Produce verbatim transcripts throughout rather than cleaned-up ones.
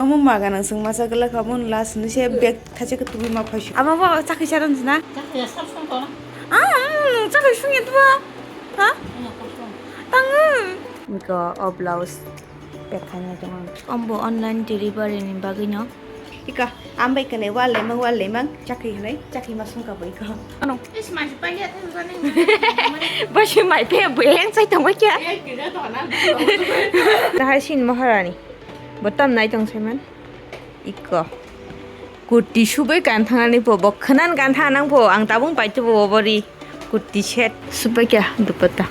Omo maga nang sung masa gala kha, omo last ni se bag thacha ka tubi ma phai. Ama bo chakhi charon jina. Chakhi ya sab sung to na. Ah, mm, chakhi sung ya tuba. Ha? Ano kosong. Tangu. Iko o blouse pek khaina tong. Ombo online delivery ni bagwi no. Ika, ambai kane wal lemang, wal lemang, chakhi hanai, chakhi ma sung ka bai ko. Ano? Is ma si pa ya thang ka ni. Ba si mai pe bu yang sai tong ba kya? Ya kira to na. Tahai sin Maharani. Botam nai tong semen. Iko. Kurti subai kan thangani po, bo khanan kan thanang po, ang tabung pai tubo obori. Kurti set. Subai kya dupatta.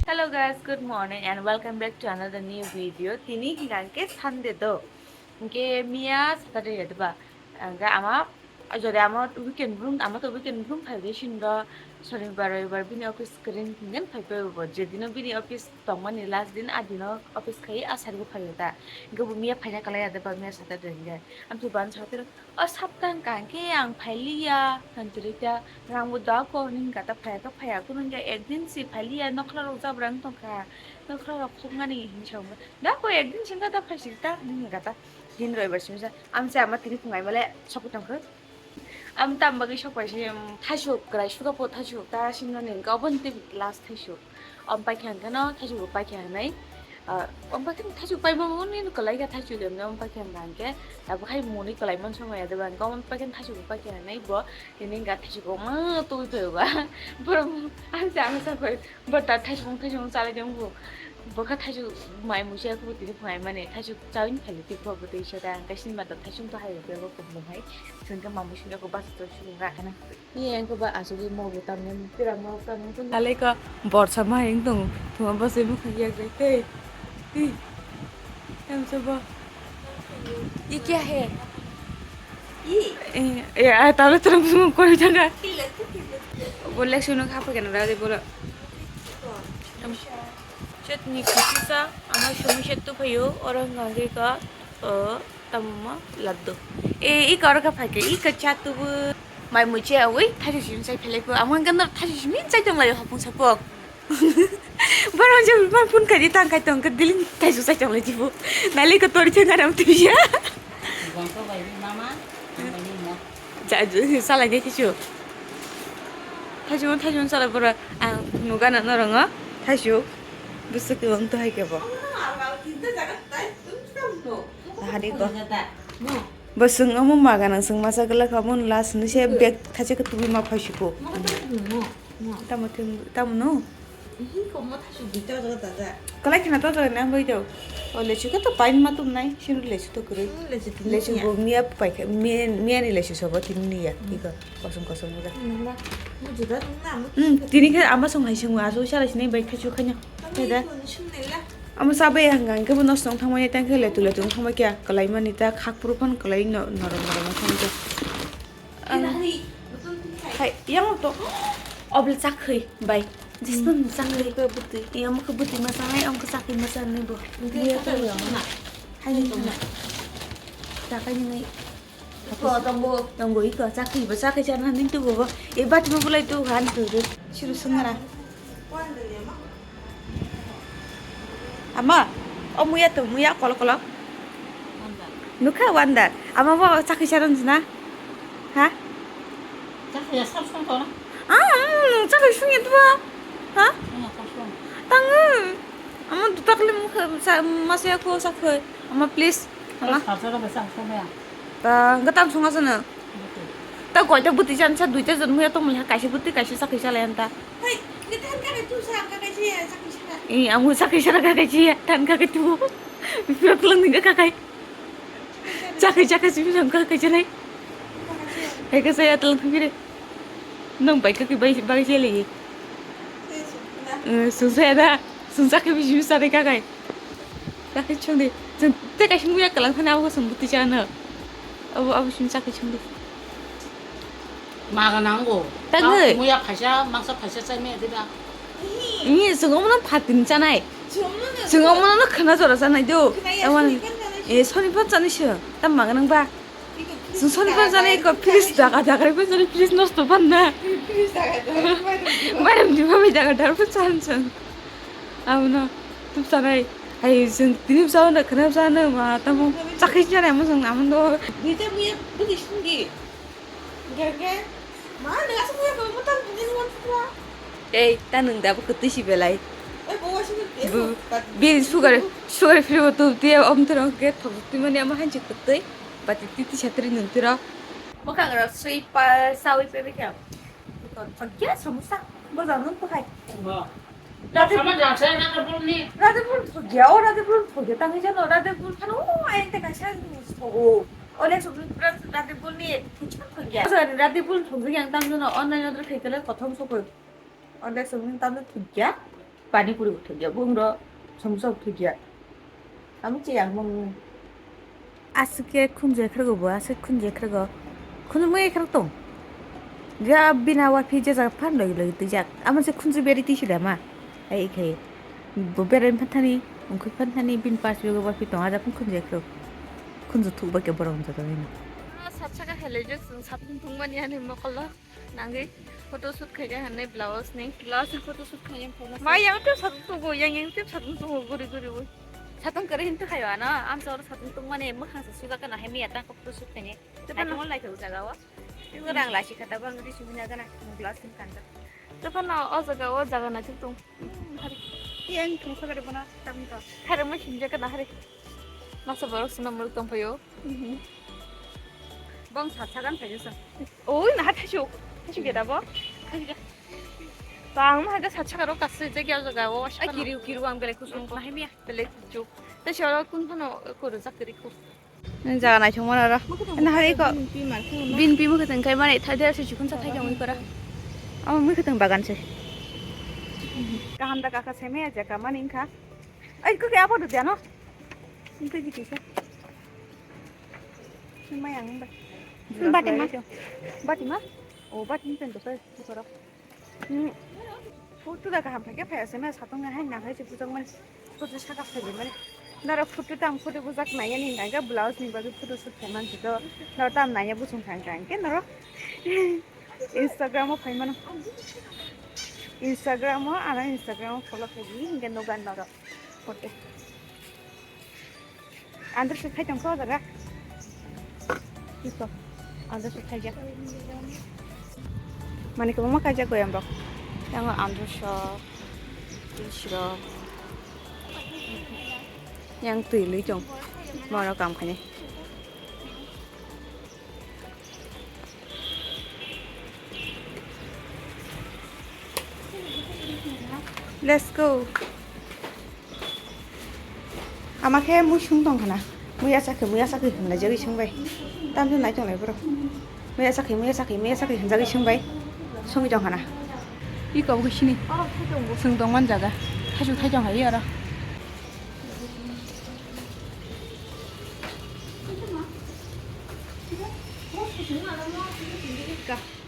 Hello guys, good morning and welcome back to another new video. Tini hingangke Sunday do. Hingke miya Saturday ya diba. Hingke ama jodi ama weekend brum, ama to weekend brum phai de sinro sonibar roibar bini office kering hinggen phai pe bo. Jedino bini office tongmani last din a dino office khai a sari phai ta. Hingke bo miya phaina kalai ya diba miya Saturday hingke. Amtwi ban sa tiro, "O saptang kangke ang phailiya," hanchirika, "Rangbo dako," hinwi kata, "Phayaka, phayakunu hinkhe ekdin si phailiya, nokhlorok jabra wng tongkha, nokhlorok khoknani," hinwi sa wngkha. "Dako ekdin singkha da phaisirita," hinwi kata, din roibar singsa, amsa ama tini phungai male sokwi tongkha. Am tam bagwi sok pai se, um, thaisuk kwrai suka po thaisuk ta singno ni hwnkhe obo ni tei last thaisuk. Om paikha hwnkhe no thaisuk bo paikha hwnwi. Ah, om paikha thaisuk paima bo ni kwlai kha thaisuk emne om paikha hwnkha hwnkhe. Abo khai muni kwlai man somaya de bang om paikha thaisuk bo paikha hwnwi bo tini hwnkha thaisuk bo ma twi twi ba. Borok ang se ang sa koi. Bo ta thaisung thaisung chalai de wngkha. Bo kha thaisung mai muisa khe bo tini phungai mani thaisung chawi ni phai twi kho bo twi sa da ang kaisa ni mata thaisung to hai bo bo kobong hai. Sungkhe mamui sungya ko bus to sung ra khana. Ni ang khe ba asugwi mo bo tamne pira mo tamne. Alai ka borsa ma hing tong thuma bus mo kha yak jai te. Ti. Em sa ba. Ye kya hai? Ye? Eh, eh, ah, talo terang semua kau jaga. Boleh sunu khapa kena rade bola. Chutney khuchisa, ama shumui shet tu phaio, oro hwnkha khe ka, o, tamo ma laddu. E, i ka oro kha phai khe, i ka cha tubu. Mai mui che awi, thaisi simi chai phelai pho. Amo hwnkha no thaisi simi chai tong lai hapung sapung. Borok je ma phone khai di tang khai tong khe dili thaisi chai tong lai jibo. Nali ka tori thang aram tuya. Bangso bai di mama, ang bai di mo. Ja, ja, salai de thaisi. Thaisung, thaisung salai borok ang nugana norong o thaisung. Bwswk kwbang to hai kebo. Hari ko. Bwswk omo maga nang swng masa gala kha omo last ni se bag thaisa khe tubui ma phaisiko. Tamo thwng, tamo no? Kalai khna to jaga nang bai do. O lechu khe to pain ma tum nai, sinu lechu to kwrwi. Lechu bo miya pai kha, miya, miya ni lechu sobo tini ni ya. Iko kosom kosom wala. Hmm, tini khe ama song hai song aso sala sinai bai khachu khanya. Khe da. Ama sabai hanga khe bo nosto thangmani tang khe letu letu thangma kya kalai mani ta khak puru phan kalai no norom norom thangma. Ang hai, yang to. Obla chakhwi bai. Jisno chakhwi. Butwi. Yang khe butwi ma sanai, ang khe chakhwi ma sanai bo. Hai ni tongna. Takai ni ngai. Ko tongbo. Tongbo iko chakhwi bo chakhwi chana ning tu bo. E bat ma bulai tu han tu. Siru sungara. Ama, o muya to, muya kolo kolo. Nukha wandar. Ama bo chakhi saron jina. Ha? Chakhi ya sab song to na. Ah, mm, chakhi sung ya tuwa. Ha? Ano sab song. Tangu. Ama dutakli mukha masa ya ko sakhe. Ama please. Ama. Sab song ba sab song ya. Ta gatam sunga sana. Ta koita buti jan sa duita jan muya tong maliha kaisa buti kaisa chakhi chala yanta. Hai, ni tan ka tu sa ka kaisa ya chakhi chala. Eh, amu chakhi chala ka kaisa ya tan ka tu. Pura tulang ni ka kai. Chakhi chakhi simi sam ka kaisa nai. Hai ka saya tulang kire. Nang bai ka ki bai bai jeli. Eh, sung saya da. Sung chakhi bi simi sa ka kai. Chakhi chungdi. Chwng tei kaisa muya kwlang thani abo chwng bwtwi chana. Abo, abo chwng chakhi chungdi. Maga nango. Tangwi. Muya phaisa, mangsa phaisa chai me diba. Ni chwng omono phatini chanai. Chwng omono khna jora chanai do. Khna ya, sonibar chanai. Eh, sonibar chanai se. Tam maga nang ba. Chwng sonibar chanai ko fridge daga daga bai chanai fridge nosto banna. Fridge daga daga. Mairum diba bai daga daga bai chan chan. Abono tubsanai. Hai, chwng tini bwsa hwnwi khwna bwsa hwnwi ma tamo chakhi chana amo chwng amo do. Nita muya bwtwi sungdi. Gege. Ma, nang asuk muya ko mutan bini nuan sukra. Ei, ta nwng da bwkha twi si belai. Ei, bo wa sini. Bu, bi sugar, sugar free bo tu ti om tro ke thok twi mani amo hanchi kwtwi. Bati titi satri nwng tiro. Bwkha gra sui pa sawi pe bikha. Thokya samosa. Bo jang nwng bwkhai. Rade Bul thokya, o Rade Bul thokya, tangwi jano Rade Bul phano, o ayang te kaisa ni sogo. O le sogo, Rade Bul ni kichun thokya. Rade Bul thokya yang tang jano, online order khai tele kothom sogo. O le sogo tang thokya, pani puri thokya, bung ro samosa thokya. Amo che yang mung. Aswk khe khunju ekhrago bo, aswk khunju ekhrago. Khunju mui ekhrak tong. Ja bina wa phi je jaga phan logi logi twijak. Amo se khunju beri tisi da ma. Ai khe. Bo berai phan thani, ungkhui phan thani, bin pas yogo wa phi tong, aja phung khunju ekhrago. Khunju thuk ba khe borok wng jaga bini. Sat saka hele je chwng satung tungmani ani mokolo. Nangwi photo shoot khaikha hwnwi blouse ni. Blouse ni photo shoot khaina phaina. Ma yang tep satung tongo, yang yang tep satung tongo, guri guri ui. Satung kwrwi hwn twi khaio ano, amsa oro satung tongmani mwkhang se sujak gana hai miya tang photo shoot khainai. Tei phano naithok naithok jaga o. Tei rang lasi kha tabang ri sumina gana blouse ni kanjak. Tei phano o jaga o jaga naithok tong. Hmm, hari. Yang thung sagari bona tam to. Hari mo sinjak gana hari. Masa borok sino muluk tongphaio. Bong sat sagan phaio sa. Oi, naha thaisu. Thaisu geda bo. Thaisu ge. Bang ma ga sat sagarok kasri je gya jaga o. Ai, kiru, kiru ang belai kusung. Nahe miya. Belai juk. Tei soro kun phano kuru jakri ku. Jaga naithok mana ro. Naha iko. Bin pi mukha tengkai mani thai der se chikun sa thai jong ikora. Amo mukha teng bagan se. Kaham da kaka seme jaga mani ingkha. Ai, ko kaya apa tu dia no? Ingkha jiki sa. Sima yang ba. Bati ma. Bati ma? Oh, bati ni pen to pe, ikora. Hmm. Photo da kaham phai khe phai ase, me satong hai na hai se bujak mani. Photo saka phai mani. Nara photo tam photo bujak nai ani nai ga blouse ni bagwi photo shoot khai man to. Nara tam nai ya busung khai khai ke nara. Instagram o phai mano. Instagram o ana Instagram o follow khai di hinge no gan nara. Photo. Andro se khai tong kho jaga. Iko. Andro se khai ja. Mani ko ma khai ja ko yam rok. Yang andro so. Isro. Yang tui lui tong. Moro kam khani. Let's go. Ama khe mui sung tong khana. Mui achakhe, mui achakhe hwnlai jagwi sung bai. Tamjani nai tonglai borok. Mui achakhe, mui achakhe, mui achakhe hwnjagwi sung bai. Sungwi tong khana. Iko bo sini. Sung tong man jaga. Thaisu thai tong hai oro.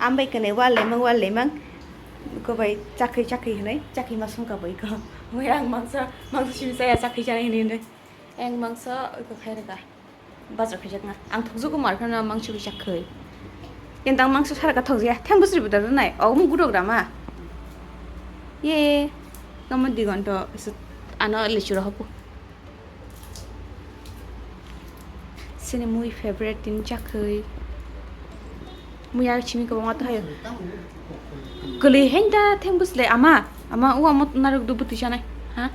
Ambai kene wal lemang, wal lemang. Ko bai chakri, chakri hinui, chakri ma sungka bai ko. Mui ang mangsa, mangsa sini saya chakri chana hinui hinui. Ang mangsa ko khai rega. Bazar khaijak na. Ang thokjak ko mar khana mangsa ko chakri. Yang dang mangsa sara ka thokjaya. Thang busri budar nai. Omo gudok rama. Ye. Kamo digonto. Ano lechura hopo. Sini mui favorite tin chakri. Mui ar chimi ko ma to hayo. Kali henda thang busle ama. Ama u ama naruk du buti chanai. Ha?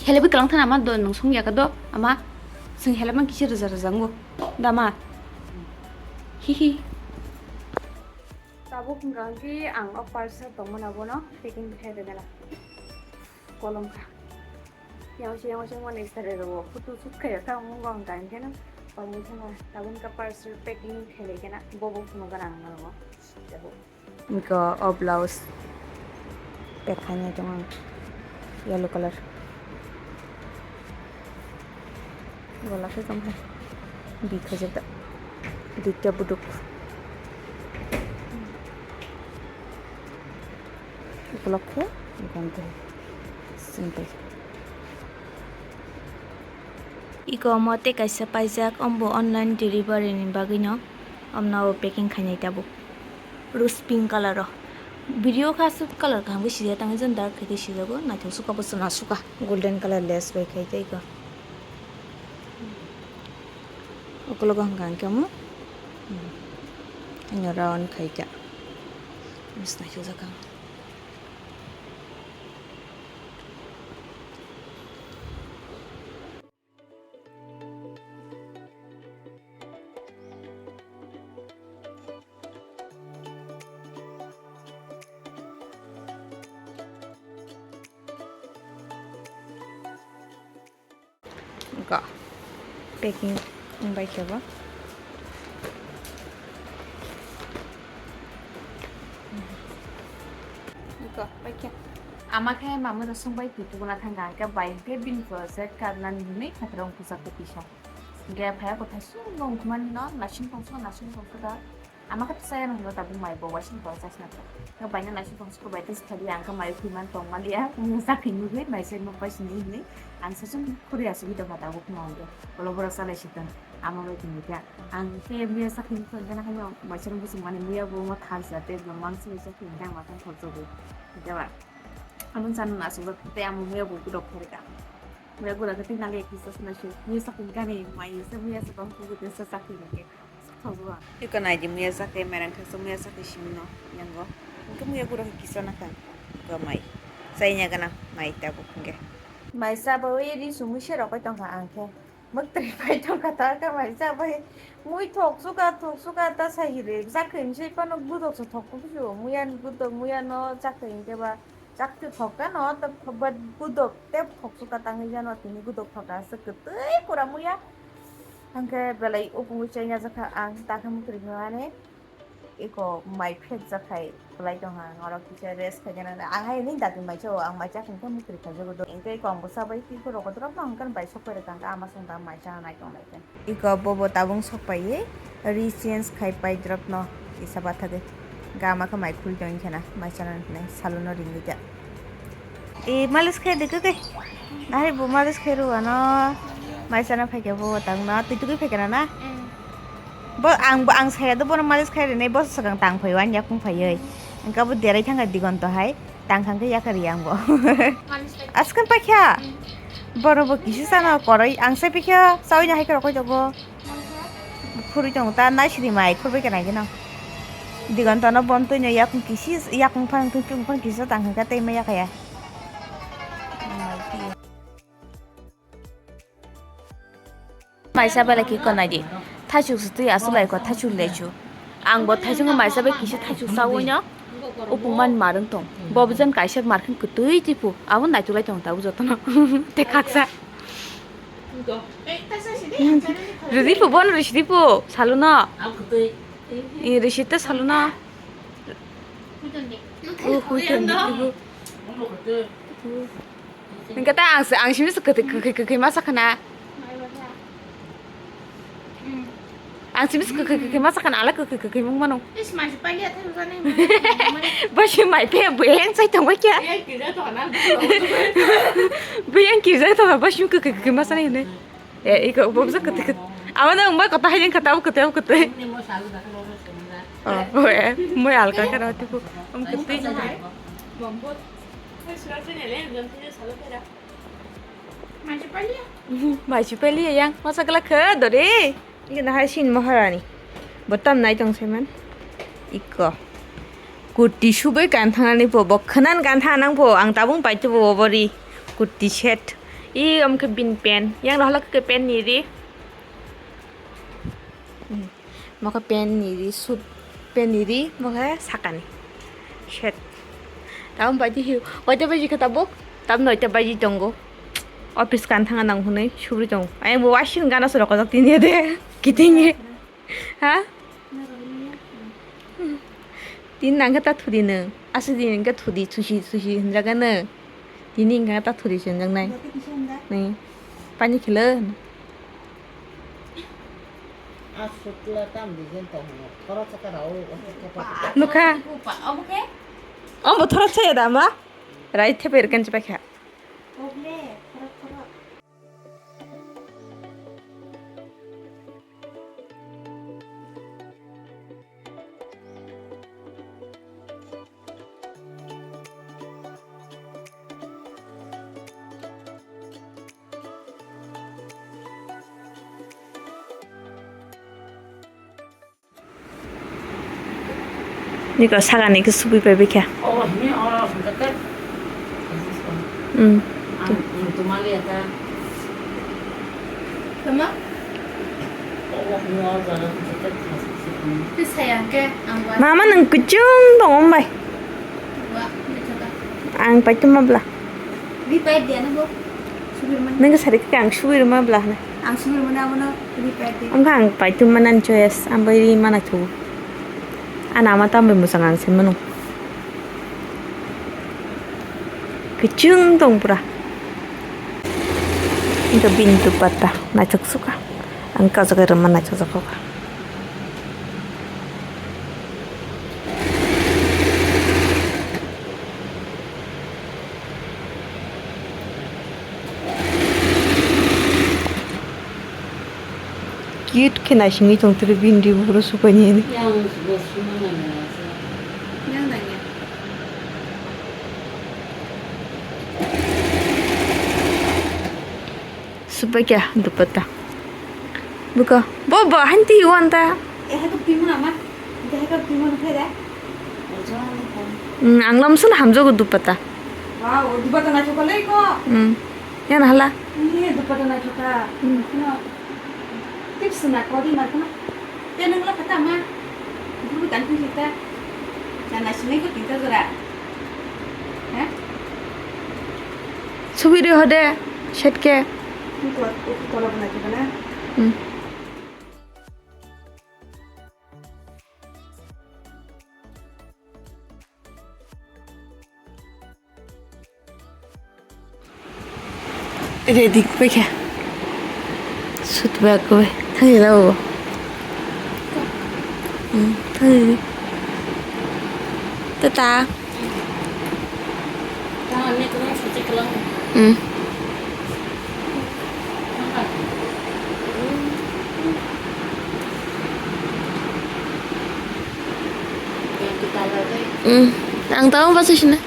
Hele bi kalang thana ama do nung sung ya ka do ama. Sing hele man kisi raja raja ngo. Dama. Hihi. Tabuk hwnkha hwnkhe ang o parcel tongmani abono packing khe rwgena kolom kha. Yang se yang se mani sare rwo photo shoot khayo ta mung ang kain kheno kolom kheno tabuk ka parcel packing khe rwgena bobo phunukgana ang norok. Tabuk. Iko o blouse pek khainai tongo ang yellow colour. Gola khe tong hai bi khaijak da duita buduk. Ukolok khe gonte simple. Iko omo tei kaisa paijak, ombo online delivery ni bagwi no omno packing khainai tabuk. Rose pink colour o. Video kha aswk colour kaham khe sijak, tangwi jani dark khai khe sijago, naithok suka bo chwna suka, golden colour lace bai khai tei ko. Ukologo hwnkha hwnkhe omo, hmm, ano round khai kha, naithok jak ang. Go. Packing wngbai khe bo. Go, bai khe. Ama khe mamui rok song bai twi tubuna thang kha, hwnkhe bai hwnkhe bini project karnani hwnwi phatarok wngkha kisa. Hwnkhe phaiya kwthai sung wngkha mani no, naising tongso, naising tongso da. Ama khe saya nang tabuk mai bo waising bo chasna khe. Nang bai na naising tong sukha bai tei sadi ang khe mai khwi man tong maliya. Ang sakhi nugwi mai sai nok bai sini hini. Ang sasung khuri asugwi tong kha tabuk no ang khe. Bolo boro salai si tong. Ama bai tini khe. Ang khe miya sakhi nugwi tong khe na khe mai sai busung mani miya bo ma thar sa tei bo mang sini sakhi nugwi ang ma thang thok jogwi. Khe ba. Amo chana asuk jak tei amo miya bo kudok thari ka. Miya gura khe tei nang kisa sina si. Miya sakhi kani mai se miya sakhi kani kisa sakhi nugwi. Iko nai di muya sakhe, merang thaksa muya sakhe simi no yango. Hwnkhe muya guro kisa nakha. Iko mai. Chainya gana mai tabuk hwnkhe. Mai chabawi ri sumui se rokoi tongkha ang khe. Mwktwi pai tongkha ta khe mai chabai. Mui thok suka, thok suka ta sai hire. Chakhwi msai phano gudok se thok kupisu. Muya ni gudok, muya no chakhwi hwnkhe ba. Chakti thok khe no, ta thok ba budok tei thok suka tangwi jano tini budok thok aswk kwtwi pura muya. Hwnkhe belai upungwi chaina jakha ang takhe mwkhwtwi phimani iko mai phek jakhai kwlai tongha ang oro kisa rest khaijana ang hai ni dati mai chao ang mai chakhe hwnkhe mwkhwtwi khaijago do hwnkhe iko ang bwsa bai twi khoro kotorok no hwnkhe bai sok phai rwkha hwnkhe ama song da mai chana nai tong lai khe. Iko bobo tabung sok paiwi ri change khai pai drop no kisa bathagwi. Gama khe mai khul tong khena mai chana hinwi salono ringwi da. E malis khai de khe. Nahai bo malis khai rw ano. Mai chana phai khe bo tang na twi tugwi phai khe na na. Bo ang bo ang saya do bono malis khai rwnai bo swkang tang phai wan yakung phaiwi. Engka bo derai thang digonto hai. Tang khang khe yakar yang bo. Aswkang paikha. Borok bo kisi sana koroi ang sai pikha sawi na hai khe rokoi jago. Khurui tongo ta nai sidi mai khurbai khe nai geno. Digon tono bon twi no yakung kisi yakung phang twi chung phang kisa tang kha tei ma yakaya. Maisa belai khe konai di. Thaichuk se twi asulai ko thaichuk lechu. Ang bo thaichuk maisa bai kisa thaichuk sawi no. Upung man marwng tong. Bo bwjan kaisa markhing kwtwi tipu. Abo naitulai tong ta jotono. Te khaksa. Ridi pu bon ridi pu salu no. I ridi te salu no. Uh, huiton di tipu. Nengke ta ang se ang simi se kwthwi kwkhwi kwkhwi masa khana. Ang simi se kwkhwi kwkhwi masa khana ala kwkhwi kwkhwi mung mano. Is mai se palia thai ujani. Ba si mai pe bu eng sai tong ba kya. Buyang kija to ba simi kwkhwi kwkhwi masa nai hwnwi. E iko bo bwsa kwthwi kwthwi. Abo no wngba kota hai wngkha ta abo kwthwi abo kwthwi. Oh, oh, eh, moi alka khe rw tiku. Am kwthwi. Mai chupali yang masa kala khe dori. Iko na hai sin Maharani. Bo tam nai tong saiman. Iko. Kurti subui kan thangnani po. Bo khnan kan thang nang po. Ang tabung pai tu bo bori. Kurti set. I om khe bin pen. Yang rohla khe pen ni ri. Hmm. Mokhe pen ni ri, suit pen ni ri, mokhe sakani. Shet. Tabuk bai di hiu. Waita baji khe tabuk? Tab noita baji tongo. Office kan thanga nang hwnwi subri tongo. Ayang bo wasing gana se rokojak tini de. Kiting e. Ha? Tin nang khe ta thudi nung. Aswk din khe thudi, thusi, thusi hwnjaga nung. Tini hwnka ta thuri se wnjaknai. Ni. Pani khelo. Asukla tam design tong no. Khoro chaka rao. Nukha. Omo thora chaya da ma? Rai thepe rwkan chipai kha. Niko sagani ke subui pai bikha. Hmm. Mama nang kuchung dong ombai. Ang paitum mabla. Nang ke sari ke ang subui mabla na. Ang subui mana amo no. Ang paitum mana choice ambai mana tu. Ana ama tambai musang ang sen mano. Kuchung tong pura. Ito bintu pata naithok suka. Ang kajaga rama naithok suka. Cute khe naisingwi tongtwrwi bini ri buphuru supaini hinwi. Supai khe dupatta. Buka, bo bo hanti iwan ta. Ang lamsun hamjogo dupatta. Wow, dupatta naithok le ko. Yan hala. Ni dupatta naithok kha. Hmm. No. Tip suna kodi mar kono. Te nung lo kata ma. Guru dan phi ta. Jana sini ko tinta jora. Ha? Subiri hode, shetke. Ni ko, ko, ko lo bana kibana. Hmm. Ready khe. Sut ba ko thani la bo. Hmm, thani. Tata. Hmm. Hmm. Ang tahu apa sih sini?